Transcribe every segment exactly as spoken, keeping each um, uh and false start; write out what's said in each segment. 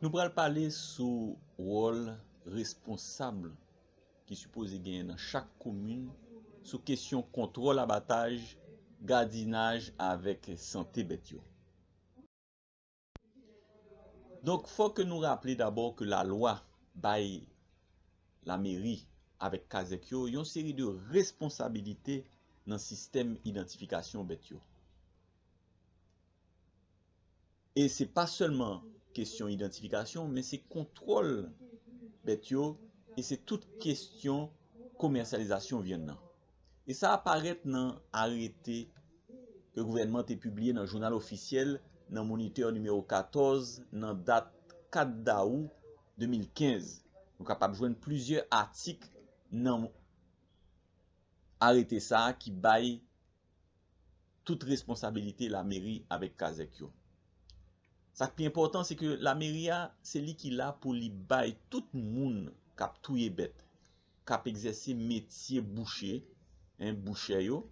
Nou pral pale sou wòl responsab ki sipoze genyen nan chak komin sou kesyon kontwòl abataj, gadinaj avèk sante bèt yo. Donk, fò ke nou raple dabò ke lalwa bay lameri avèk kazèk yo yon seri de responsabilite nan sistèm idantifikasyon bèt yo. E se pa sèlman kesyon idantifikasyon, men se kontwòl bèt yo e se tout kesyon komèsyalizasyon vyann nan. E sa aparèt nan arete ke gouvènman te pibliye nan jounal ofisyèl nan Moniteur nimewo katòz nan dat kat dawou de mil kenz. Nou kapab jwenn plizyè atik nan arete sa a ki bay tout responsabilite lameri avèk kazèk yo. Sa k pi enpòtan, se ke lameri a, se li ki la pou li bay tout moun k ap touye bèt, k ap egzèse metye bouche, en, bouchè yo,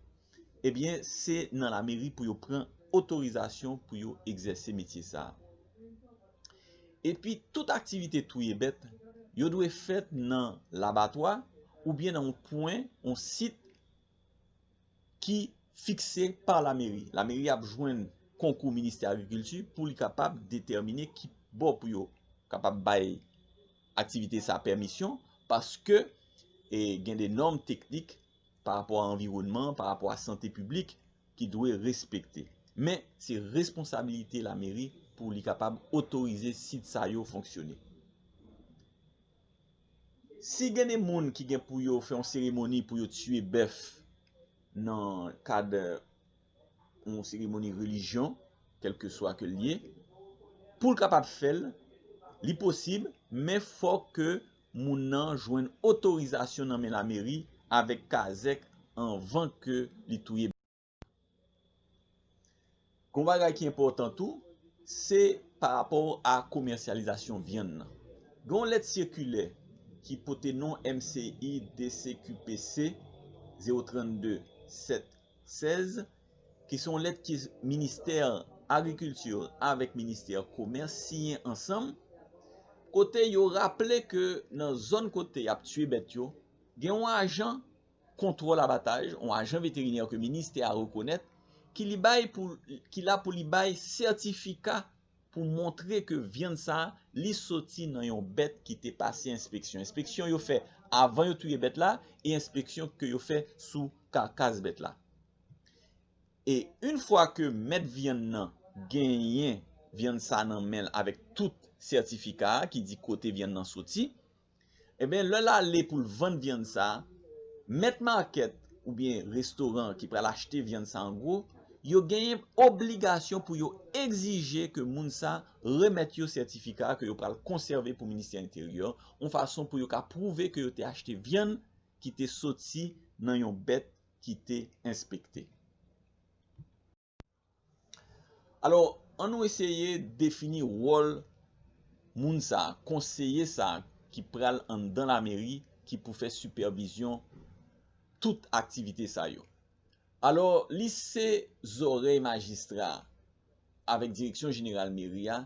ebyen, se nan lameri pou yo pran otorizasyon pou yo egzèse metye sa a. Epi, tout aktivite touye bèt, yo dwe fèt nan labatwa oubyen nan yon pwen, yon sit ki fikse pa lameri. Lameri ap jwenn konkou Ministè Agrikilti pou li kapab detèmine ki bò pou yo kapab bay aktivite sa pèmisyon, paske, e, gen de nòm teknik pa rapò a anviwònman, pa rapò a sante piblik ki dwe respekte. Men, se responsabilite lameri pou li kapab otorize sit sa yo fonksyone. Si gen de moun ki gen pou yo fè yon seremoni pou yo tiye bèf nan kad yon seremoni relijyon, kèlkeswa ke l ye, pou l kapab fè l, li posib, men fò ke moun nan jwenn otorizasyon nan men lameri avèk kazèk anvan ke li touye. Gon bagay ki enpòtan tou, se pa rapò a komèsyalizasyon vyann nan. Gen yon lèt sikilè ki pote non M C I D C Q P C zewo trannde sèt sèz, ki se yon lèt ki Ministè Agrikilti avèk Ministè Komès siyen ansanm, kote yo raple ke nan zòn kote y ap tiye bèt yo, gen yon ajan kontwòl abataj, yon ajan veterinè ke ministè a rekonèt, ki li bay pou, ki la pou li bay sètifika pou montre ke vyann sa a, li soti nan yon bèt ki te pase enspeksyon. Enspeksyon yo fè avan yo touye bèt la e enspeksyon ke yo fè sou kakas bèt la. E yon fwa ke mèt vyann nan genyen vyann sa nan men l avèk tout sètifika a ki di kote vyann nan soti, ebyen, lè l ale pou l vann vyann sa a, mèt makèt oubyen restoran ki pral achte vyann sa a an gwo, yo genyen obligasyon pou yo egzije ke moun sa a remèt yo sètifika ke yo pral konsève pou Ministè Enteryè, yon fason pou yo ka pwouve ke yo te achte vyann ki te soti nan yon bèt ki te enspekte. Alò, ann nou eseye defini wòl moun sa a, konseye sa a ki pral anndan lameri, ki pou fè sipèvizyon tout aktivite sa yo. Alò, li se zòrèy majistra a avèk direksyon jeneral meri a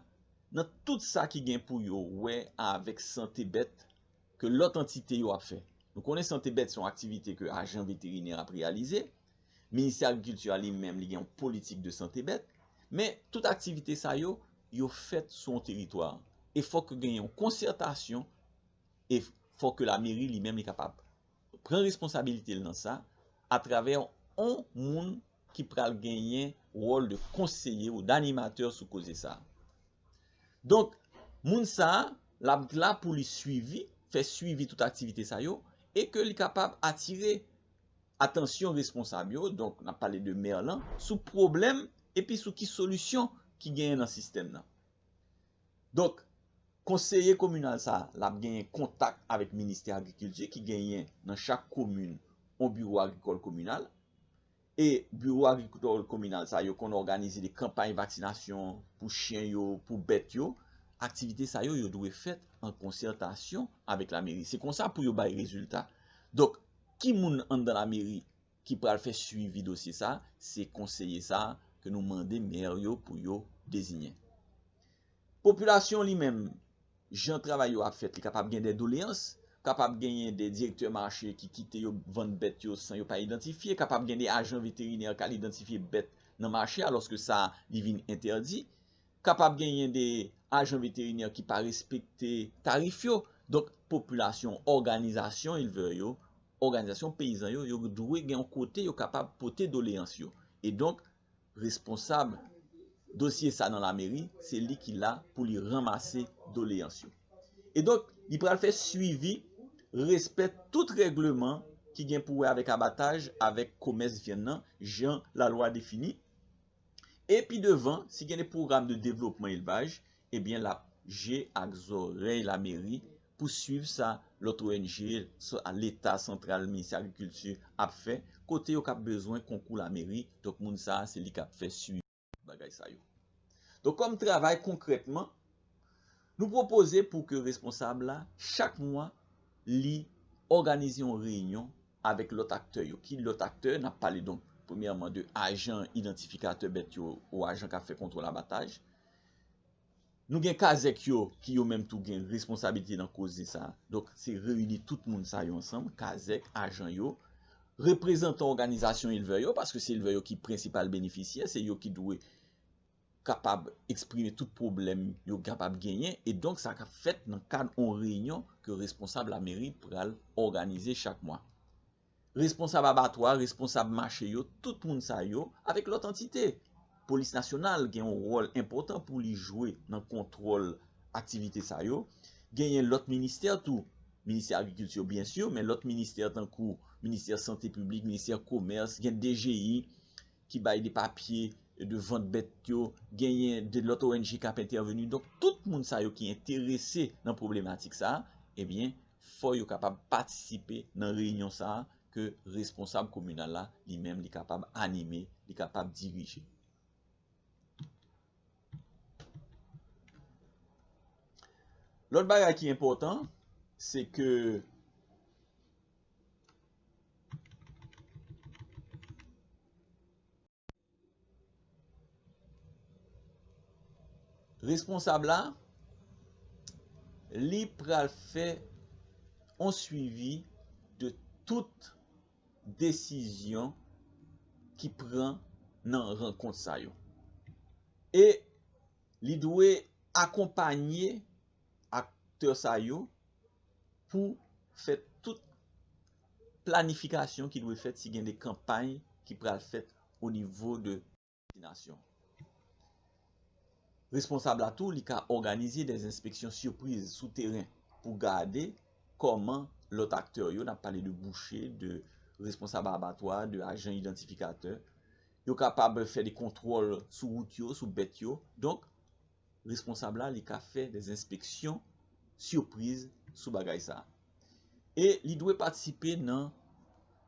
nan tout sa ki gen pou yo wè avèk sante bèt ke lòt antite yo ap fè. Nou konnen sante bèt se yon aktivite ke ajan veterinè ap reyalize. Ministè Agrikilti a li menm, li gen yon politik de sante bèt. Men, tout aktivite sa yo, yo fèt sou yon teritwa. E fòk gen yon konsètasyon, e fòk lameri li menm li kapab pran responsabilite l nan sa, atravè yon moun ki pral genyen wòl de konseye ou d'animatè sou koze sa. Donk, moun sa a, l ap la pou li swivi, fè swivi tout aktivite sa yo, e ke li kapab atire atansyon responsab yo, donk n ap pale de mè lan, sou pwoblèm epi sou ki solisyon ki genyen nan sistèm nan. Donk, konseye kominal sa a, l ap genyen kontak avèk Ministè Agrikilti ki genyen nan chak komin yon biwo agrikòl kominal. E biwo agrikòl kominal sa yo konn òganize de kanpay vaksinasyon pou chen yo, pou bèt yo. Aktivite sa yo, yo dwe fèt an konsètasyon avèk lameri. Se konsa pou yo bay rezilta. Donk, ki moun anndan lameri ki pral fè swivi dosye sa? Se konseye sa ke nou mande mè yo pou yo deziyen. Popilasyon li menm, jan travay yo ap fèt, li kapab gen de doleyans, kapab genyen de direktè mache ki kite yo vann bèt yo san yo pa idantifye, kapab gen de ajan veterinè k al idantifye bèt nan mache, alòske sa li vin entèdi. Kapab genyen de ajan veterinè ki pa respekte tarif yo. Donk, popilasyon, òganizasyon elvè yo, òganizasyon peyizan yo, yo dwe gen yon kote yo kapab pote doleyans yo. E donk, responsab dosye sa nan lameri, se li ki la pou li ranmase doleyans yo. E donk, li pral fè swivi respè tout règleman ki gen pou wè avèk abataj, avèk komès vyann nan, jan lalwa defini. E pi devan, si gen de pwogram de devlopman elvaj, ebyen, l ap je ak zòrèy lameri pou swiv sa lòt O N G, sa Leta santral, Ministè Agrikilti ap fè, kote yo k ap bezwen konkou lameri. Donk, moun sa a, se li k ap fè swivi bagay sa yo. Donk, kòm travay konkrètman, nou pwopoze pou ke responsab la, chak mwa, li òganize yon reyinyon avèk lòt aktè yo. Ki lòt aktè? N ap pale, donk, premyèman, de ajan idantifikatè bèt yo ou ajan k ap fè kontwòl abataj. Nou gen kazèk yo ki yo menm tou gen responsablite nan koze sa. Donk, se reyini tout moun sa yo ansanm, kazèk, ajan yo, reprezantan òganizasyon elvè yo, paske se elvè yo ki prensipal benefisyè, se yo ki dwe kapab eksprime tout pwoblèm yo kapab genyen, e donk sa k ap fèt nan kad yon reyinyon ke responsab lameri pral òganize chak mwa. Responsab abatwa, responsab mache yo, tout moun sa yo, avèk lòt antite. Polis nasyonal gen yon wòl enpòtan pou li jwe nan kontwòl aktivite sa yo. Genyen lòt ministè tou, ministè agrikilti, byen si, men lòt ministè tankou ministè sante piblik, ministè komès, gen D G I, ki bay de papye de vant bèt yo, genyen de lòt O N G k ap entèveni. Donk, tout moun sa yo ki enterese nan pwoblematik sa a, ebyen, fò yo kapab patisipe nan reyinyon sa a ke responsab kominal la, li menm, li kapab anime, li kapab dirije. Lòt bagay ki enpòtan, se ke responsab la, li pral fè yon swivi de tout desizyon ki pran nan rankont sa yo. E li dwe akonpanye aktè sa yo pou fè tout planifikasyon ki dwe fèt si gen de kanpay ki pral fèt o nivo de destinasyon. Responsab la tou, li ka òganize de enspeksyon sipriz sou teren pou gade kòman lòt aktè yo, n ap pale de bouche, de responsab abatwa, de ajan idantifikatè, yo kapab fè de kontwòl sou wout yo, sou bèt yo. Donk, responsab la, li ka fè de enspeksyon sipriz sou bagay sa a. E li dwe patisipe nan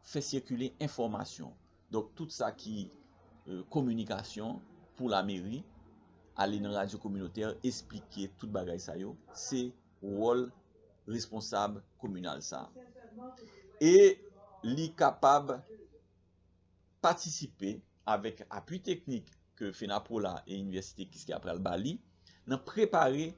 fè sikile enfòmasyon. Donk, tout sa ki, euh, kominikasyon pou lameri, ale nan radyo kominotè, esplike tout bagay sa yo, se wòl responsab kominal sa a. E li kapab patisipe avèk apui teknik ke FENAPROLA e Inivèsite Kiskeya pral ba li nan prepare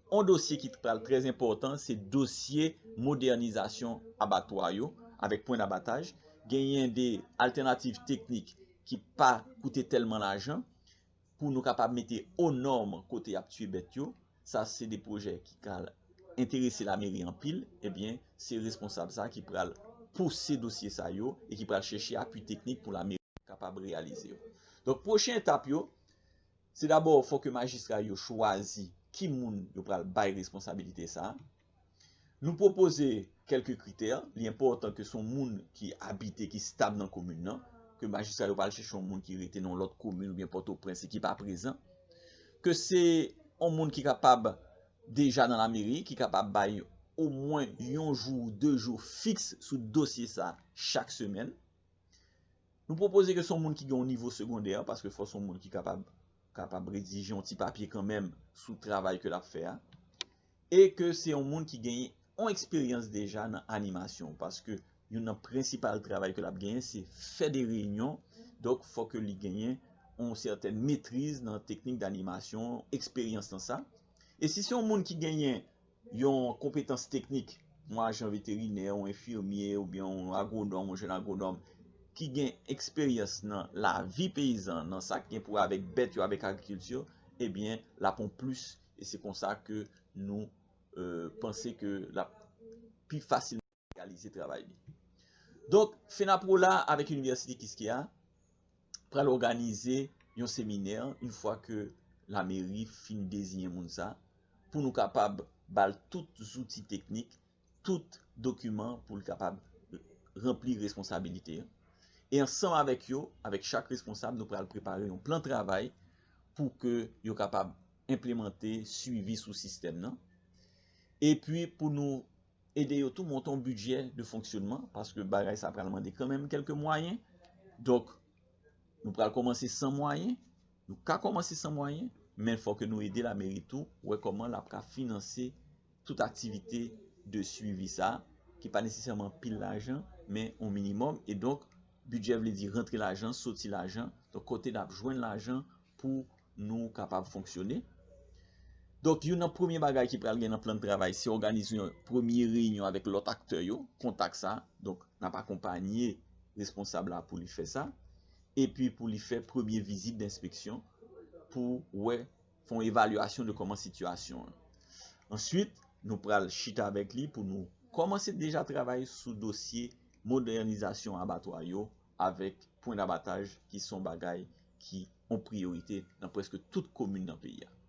yon dosye ki pral trè enpòtan, se dosye modènizasyon abatwa yo avèk pwen dabataj. Genyen de altènativ teknik ki pa koute tèlman lajan pou nou kapab mete o nòm kote y ap tiye bèt yo. Sa se de pwojè ki ka enterese lameri anpil, ebyen, se responsab sa ki pral pouse dosye sa yo e ki pral chèche apui teknik pou lameri kapab reyalize yo. Donk, pwochen etap yo, se dabò fò ke majistra yo chwazi ki moun yo pral bay responsabilite sa a. Nou pwopoze kèlke kritè. Li enpòtan ke se yon moun ki abite, ki stab nan komin nan, ke majistra yo pa al chèche yon moun ki rete nan yon lòt komin oubyen Pòtoprens e ki pa prezan, ke se yon moun ki kapab deja nan lameri, ki kapab bay omwen yon jou, de jou fiks sou dosye sa chak semèn. Nou pwopoze ke se yon moun ki gen yon nivo segondè, paske fò se yon moun ki kapab, kapab redije yon ti papye kanmenm sou travay ke l ap fè a. E ke se yon moun ki genyen yon eksperyans deja nan animasyon, paske youn nan prensipal travay ke l ap genyen, se fè de reyinyon. Donk, fò ke li genyen yon sètèn metriz nan teknik danimasyon, eksperyans nan sa. E si se yon moun ki genyen yon konpetans teknik, yon ajan veterinè, yon enfimye oubyen yon agwonòm, yon jèn agwonòm ki gen eksperyans nan lavi peyizan, nan sa k gen pou wè avèk bèt yo, avèk agrikilti, ebyen, l ap yon plis, e se konsa ke nou euh, panse ke l ap pi fasilman reyalize travay li. Donk, FENAPROLA avèk Inivèsite Kiskeya pral òganize yon seminè, yon fwa ke lameri fin deziyen moun sa, pou nou kapab ba l tout zouti teknik, tout dokiman pou l kapab ranpli responsabilite l. E ansanm avèk yo, avèk chak responsab, nou pral prepare yon plan travay pou ke yo kapab enplemante swivi sou sistèm nan. Epi pou nou ede yo tou monte yon bidjè de fonksyonman, paske bagay sa pral mande kanmenm kèlke mwayen. Donk, nou pral kòmanse san mwayen. Nou ka kòmanse san mwayen, men fò ke nou ede lameri tou wè kòman l ap ka finanse tout aktivite de swivi sa, ki pa nesesèman pil lajan, men yon minimòm. E donk, bidjè vle di rantre lajan, soti lajan. Donk, kote n ap jwenn lajan pou nou kapab fonksyone. Donk, youn nan premye bagay ki pral gen nan plan de travay, se òganize yon premye reyinyon avèk lòt aktè yo, kontak sa. Donk, n ap akonpanye responsab la pou li fè sa. Epi pou li fè premye vizit denspeksyon pou wè, fè yon evalyasyon de kòman sitiyasyon an. Answit, nou pral chita avèk li pou nou kòmanse deja travay sou dosye modènizasyon abatwa yo avèk pwen d'abataj ki se yon bagay ki yon priyorite nan prèske tout komin nan peyi a.